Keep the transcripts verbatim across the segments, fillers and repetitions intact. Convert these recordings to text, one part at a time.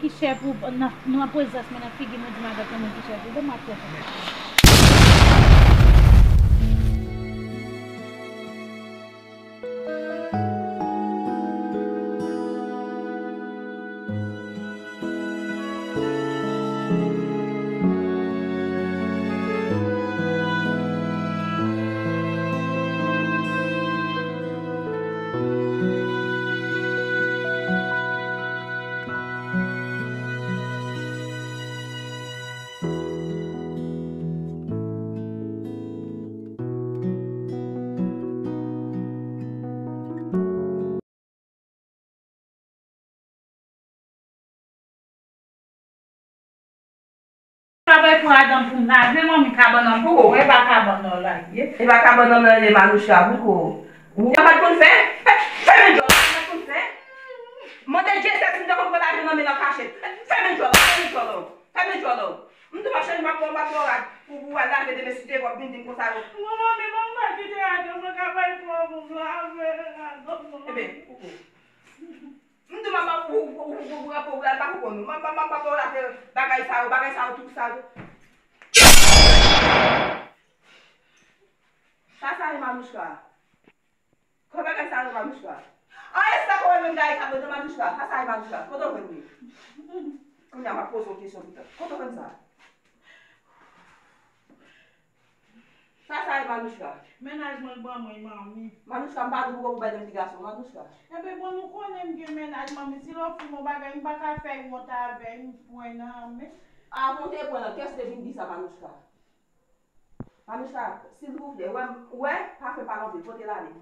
Ki chè pou nan, nan prezans mwen, nan figi mwen, di m avèk yon moun ki chè pou ban m ap fè. Travay pou adan pou m lave manmi kabann nan pou ou, e pa kabann nan la ye. E pa kabann nan ye, Manouchka, pou ou. Ou pa t konn fè? Fè, fèmen djòl ou, ou pa t konn fè? Mande Dye sèl si m te konn pran lajan nan men l an kachèt. Fèmen djòl ou, fèmen djòl ou, fèmen djòl ou. M tou m ap chanje, m ap pran, m ap pran rad pou, pou w al lave demen si te w ap vin di m konsa yo. Non, manmi, ban m pa kite rad yo, mwen ka bay pou w pou m lave rad, non, non. Eben, koukou. M di w, manman, ou, ou, ou, ou, ou, ou, ou, ou, pa koukou, non. Manman, manman, manman, w lave bagay sa yo, bagay sa yo, tout sa yo. Sa, sa e Manouchka. Kòman bagay sa yo, Manouchka? Ah, e sa kòman menm bagay sa yo, Manouchka? Sa, sa e Manouchka. Kote w jwenn li? Kounye a, m ap poze w kesyon pitan. Kote w jwenn sa? Sa, sa e Manouchka. Mennaj mwen ban mwen, manmi. Manouchka, m pa di w pou w bay nan ti gason, Manouchka. Enben, bon, nou konnen m gen mennaj, manmi. Si l ofri m yon bagay, m pa ka fè wont avè l, m pran nan men. Avan w te pran nan, kiyès te vin di sa, Manouchka? Manouchka, silvouplè, wè, wè, pa fè pale anpil, pote l ale.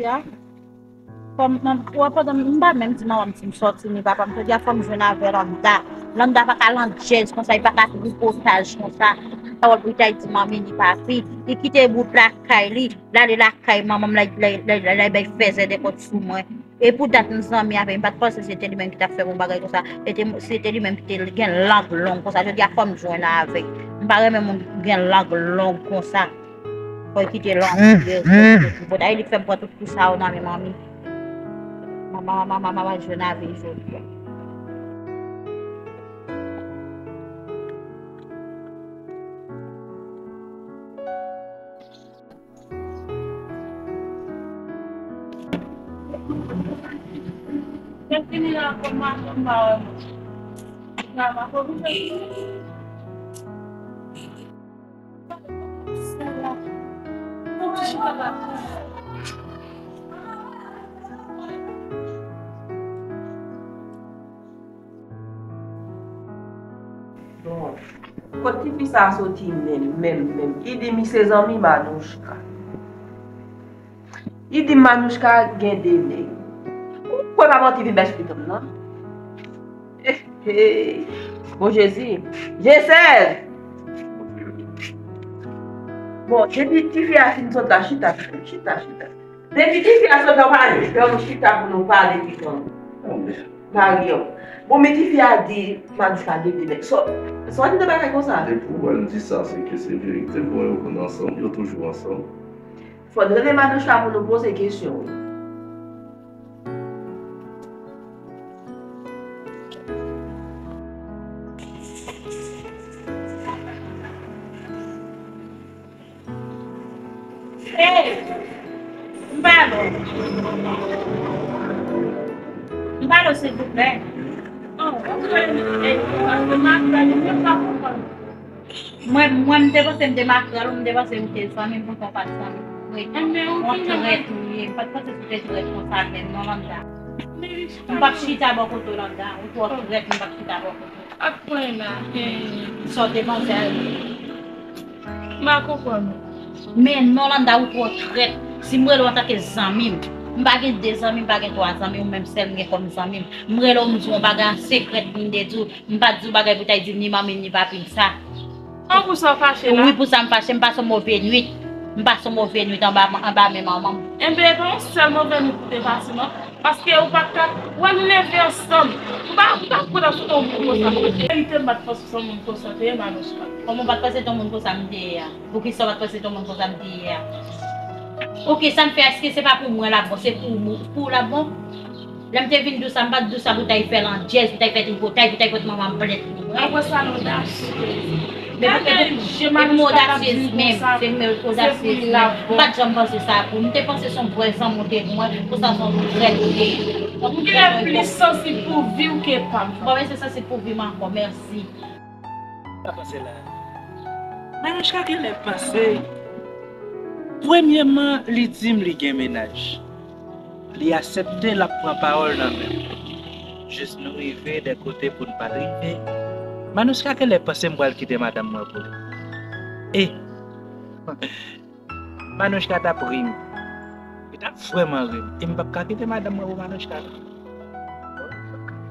Ya. Fò m, m, wè, pandan m, m pa menm di manman m si m sòti ni papa m, jodi a fò m jwenn avè Landa. Landa pa ka landjèz konsa, li pa ka tripotaj konsa. Pawòl pou li ta di manmi ni papi. Li kite bout lakay li, l ale lakay manman m, la, la, la, la, la bay fèzè de kòt sou mwen. E pou dat m zanmi avè l, m pa t panse se te li menm ki t ap fè m yon bagay konsa. E te, se te li menm ki te gen lang long konsa. Jodi a fò m jwenn avè l. M pa renmen moun gen lang long konsa. Fò l kite lang. Ay, li k fè m pran tout kou sa yo nan men manmi. Manman, manman, manman, manman jwenn avè l jodi a. Bon, kot tifi sa a soti menm, menm, menm? Li di m li se zanmi Manouchka. Li di m Manouchka gen de nèg. Ou kwè pa manti vin bay sou pitit mwen nan? Eh, eh. Bon, Jezi. Jesèl! Bon, depi tifi a fin sot la, chita, chita, chita. Depi tifi a sot la, w pa janm chita pou nou pale pitit mwen. Mari w. Bon, men tifi a di Manouchka gen de nèg. Sa, sa w di de bagay konsa? Depi w wè m di sa, se ke se verite. Bon, yo konn ansanm, yo toujou ansanm. Fò n rele Manouchka pou nou poze kesyon. Hey! M pale w. M pale w, silvouplè. Oh, ok. Mwen, mwen, m te panse m te makrèl ou, m te panse ou te zanmi m, poutan w pa t zanmi m. Wi. Yon trèt ou ye. M pa t panse se te trèt konsa menm, non, Landa. M p ap chita bò kote w, Landa. Ou twò trèt, m p ap chita bò kote w. Ak pwen la. Sa w te panse a li? M pa konprann ou. Men non, Landa, ou twò trèt. Si m rele w antanke zanmi m, m pa gen de zanmi, m pa gen twa zanmi, ou menm sèl m gen kòm zanmi m. M rele w, m di w yon bagay an sekrè, m te di w, m pa t di w bagay pou w ta di ni manmi m, ni papi m sa. An pou sa w fache la? Wi, pou sa m fache, m pase yon move nwit. M pase yon move nwit anba, anba men manman m. Enben, e pa yon sèl move nwit ou te pase, non. Paske ou pa ka, wè nou leve ansanm. Ou pa, ou pa konn ap sou yon moun konsa. Verite, m pa t panse se yon moun konsa te ye, Manouchka. Kòman w pa t panse se yon moun konsa m te ye a? Poukisa w pa t panse se yon moun konsa m te ye a? Oke, sa m fè a, èske se pa pou mwen l ap bon, se pou ou, pou ou l ap bon? Lè m te vin di w sa, m pa t di w sa pou w t al fè landjèz, pou w t al fè tripotay, pou w t al pot manman m plent pou mwen. Apre sa, lòt a sou. Men pou, epi, epi m odasyez menm, se menm odasyez menm. M pa t janm panse sa pou ou. M te panse se yon vrè zanmi w te pou mwen, pou sa se yon trèt ou te ye. Ou gen plis sansib pou vi w ke pa m. Bon, men se sansib pou vi m ankò, mèsi. Sa pase la. Manouchka genlè panse. Premyèman, li di m li gen mennaj. Li aksepte l ap pran pawòl nan men m. Jis nou rive de kote pou n pa t rive. Manouchka genlè panse m pral kite madanm mwen pou li. E Manouchka t ap ri m. Li t ap vrèman ri m. E m p ap ka kite madanm mwen pou Manouchka, non.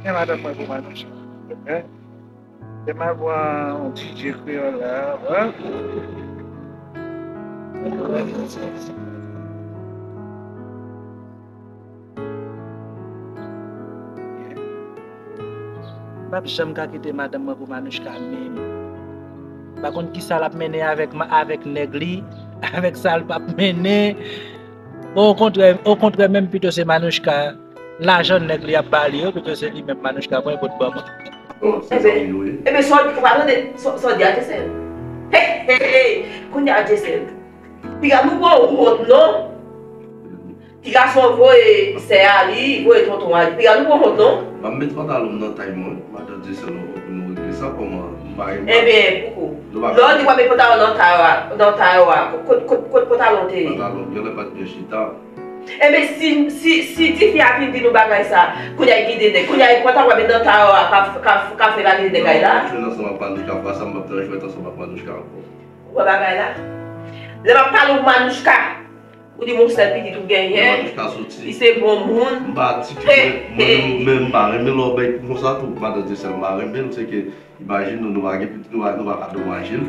Kite madanm mwen pou Manouchka. Demen, demen, pran yon D J kreyòl la, wè. M p ap janm ka kite madanm mwen pou Manouchka menm. M pa konn kisa l ap mennen avèk ma-, avèk nèg li, avèk sa l p ap mennen. Okontrè, okontrè, menm pito se Manouchka, lajan nèg li ap ba li yo, pito se li menm Manouchka pran epi l ban mwen. Bon, se zanmi nou ye. Ebyen, sa w di, ou pa tande, sa, sa w di a Jesèl. Hey, hey, hey, kounye a Jesèl. Piga nou pran wont non. Ti gason voye sè a li, voye tonton a li. Piga nou pran wont non. M ap met pantalon m nan tay mwen, madan Jesèl, nou, pou nou regle sa, kòman, m pa gen. Ebyen, pouko. Lè w di w ap met pantalon nan tay w a, nan tay w a, kot, kot, kot pantalon te ye? Pantalon, genlè pa t byen chita. Ebyen, si, si, si tifi a vin di nou bagay sa, kounye a gen de nèg, kounye a pantalon w ap met nan tay w a, ka, ka, ka fè la gen de nèg la. Non, m ap jwenn ansanm ak Manouchka, fwa sa m p ap nan jwèt ansanm ak Manouchka ankò. Ou wè bagay la? Lè m ap pale w Manouchka, ou di m yon sèl pitit ou genyen. Manouchka soti. Li se bon moun. M pa di ke mwen, mwen menm, men m pa renmen lè w bay konsa tou. Madan Jesèl, m pa renmen l, se ke, imajine w, nou pa gen pitit, nou pa, nou pa ka domaje l.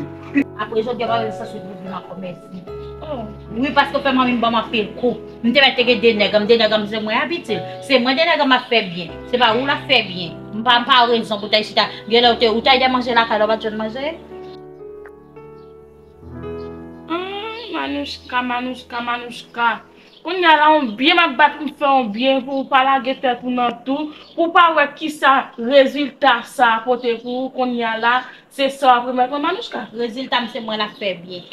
Apre jodi a, pa gen sans ou di m ankò mèsi. Wi, paske w fè manmi m ban m anpil kou. M te mèt te gen de nèg, m de nèg, m se mwen abitye. Se mwen de nèg m ap fè byen. Se pa ou l ap fè byen. M pa, m pa rezon pou w ta chita. Genlè ou te, ou ta de manje lakay la, ou pa t jwenn manje. Hum, Manouchka, Manouchka, Manouchka. Kounye a la, yon byen m ap bat pou m fè yon byen pou w pa lage tèt ou nan tou, pou w pa wè kisa rezilta sa a pote pou ou kounye a la, se sa w ap remèt mwen, Manouchka. Rezilta m se mwen l ap fè byen.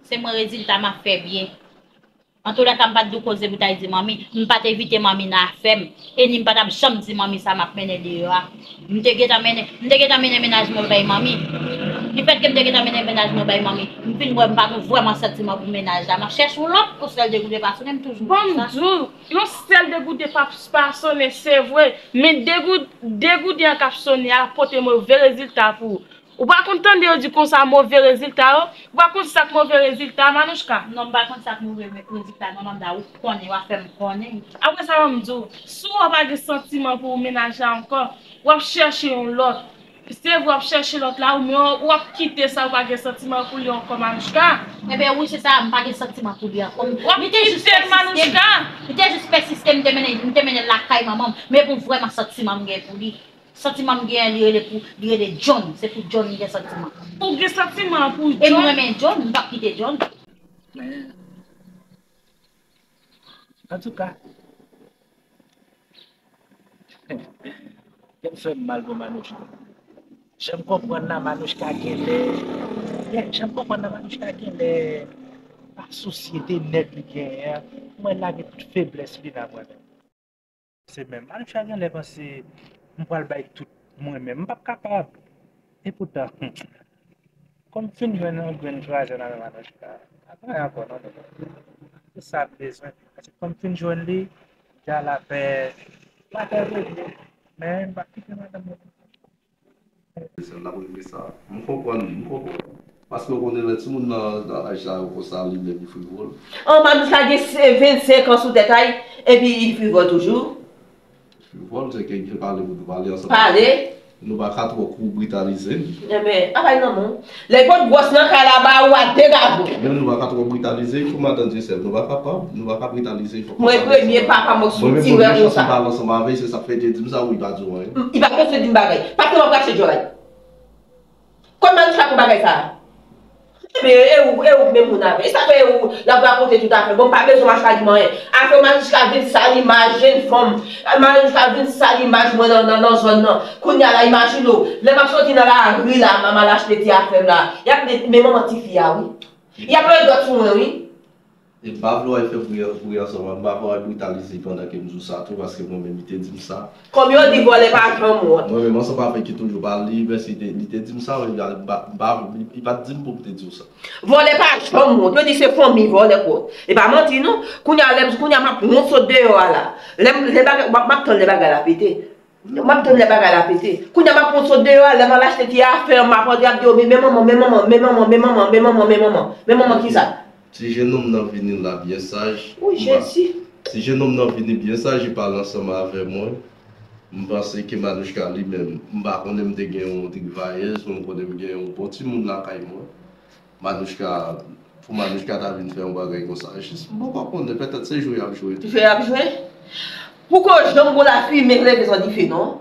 Se mwen rezilta m ap fè byen. Antoulèka, m pa t di w koze pou w ta di manmi. M pa t envite manmi nan afè m. E ni m pa t ap janm di manmi sa m ap mennen deyò a. M te gentan mennen, m te gentan mennen mennaj mwen bay manmi. Lefètke m te gentan mennen mennaj mwen bay manmi, m vin wè m pa gen vrèman santiman pou mennaj la. M ap chèche yon lòt pou sèl degouden pa sonnen, m toujou di sa. Bon, m di w, yon sèl degouden pa, pa sonnen, se vre. Men degou-, degouden an k ap sonnen a pote move rezilta pou ou. Ou pa konn tande yo di konsa move rezilta yo? Ou pa konn sa k move rezilta, Manouchka? Non, m pa konn sa k move re-, rezilta, non, Manda, ou konnen, w ap fè m konnen. Apre sa, ban m di w, si w wè w pa gen santiman pou mennaj la ankò, w ap chèche yon lòt. Se vre, w ap chèche lòt la, ou, men w ap kite sa, ou pa gen santiman pou li ankò, Manouchka. Enben, wi, se sa, m pa gen santiman pou li ankò. W ap kite l, Manouchka. Li te jis pèsiste, m te mennen, m te mennen l lakay manman m, men pou vrèman santiman m gen pou li. Santiman m genyen, li rele pou, li rele John. Se pou John li gen santiman. Ou gen santiman pou John? E m renmen John, m p ap kite John. Men, antouka, kè m fè m mal pou Manouchka. Jan m konprann la, Manouchka genlè, yeah, jan m konprann la, Manouchka genlè pa sosyete nèg li genyen an. Mwen lage tout feblès li nan mwen menm. Se menm. Manouchka genlè panse m pral bay tout mwen menm. M p ap kapab. Epoutan, hmm, kòm m fin jwenn yon grenn kraze nan men Manouchka, pa gen anyen ankò non, men se sa m bezwen. Paske kòm m fin jwenn li, m te al avè, m atè regle. Men m p ap kite madanm mwen. Sèl la pou regle sa. M konprann, m konprann. Paske w konnen lè timoun nan, nan laj sa yo konsa, li menm li frivòl. An, Manouchka gen se-, vennsenk an sou tèt a l, epi li frivòl toujou. Frivòl, se ke gen pale pou nou pale ansanm. Pale. Nou pa ka twò kou britalize l. Enben, apa nan non. Lè pot gwòs nan kay la ba ou a degaje. Men nou pa ka twò britalize, fò madan Dyesèl. Nou pa kapab, nou pa ka britalize. Fò Mwen premye papa mwen sou ti wè konsa. Mwen menm mwen pa ansanm avè l, se sa k fè l te di m sa, wi, pa di w anyen. I pa bezwen di m bagay. Pa t nan m ap rache djòl la. Kot Manouchka pran bagay sa a? Ebyen, e ou, e ou k menm moun avè. E sa fè e ou l ap rakonte tout afè. Bon, m pa bezwen Manouchka di m anyen. Afè Manouchka vin sal imaj jenn fanm. Manouchka vin sal imaj mwen nan, nan, nan zòn nan. Kounye a la, imajine w. Lè m ap soti nan lari la, m al achte ti afè m la. Y ap met men manman tifi a, wi. Y ap met dwèt sou mwen, wi. E m pa vle w al fè bri, bri ansanm avè m, m pa vle w al britalize l pandan ke m di w sa tou, paske mwen menm li te di m sa. Kòm yo di, vòlè pa janm wont. Mwen menm ansanm avè ki toujou pale, li, men si te, li te di m sa, wi, m pa, m pa, li, li pa t di m pou m te di w sa. Vòlè pa janm wont. Yo di se fanmi vòlè k wont. E pa manti non. Kounye a, lè m, kounye a m ap wont sot deyò a la. Lè m, lè bagay, m ap, m ap tann lè bagay la pete. M ap tann lè bagay la pete. Kounye a m ap wont sot deyò a, lè m al achte ti afè, m ap antre, y ap di yo, men, men manman, men manman, men manman, men manman, men manman, men manman, men manman, men manman kisa? Ti jennonm nan vini la byen saj. Wi, Jezi. Ti jennonm nan vini byen saj, li pale ansanm avè mwen. M panse ke Manouchka li menm, m pa konnen m te gen yon trivayèz, men m konnen m gen yon bon timoun lakay mwen. Manouchka, pou Manouchka ta vin fè yon bagay konsa, jis m poko konnen, petèt se jwe y ap jwe tou. Jwe y ap jwe? Poko janm gon lafimen k leve san dife non.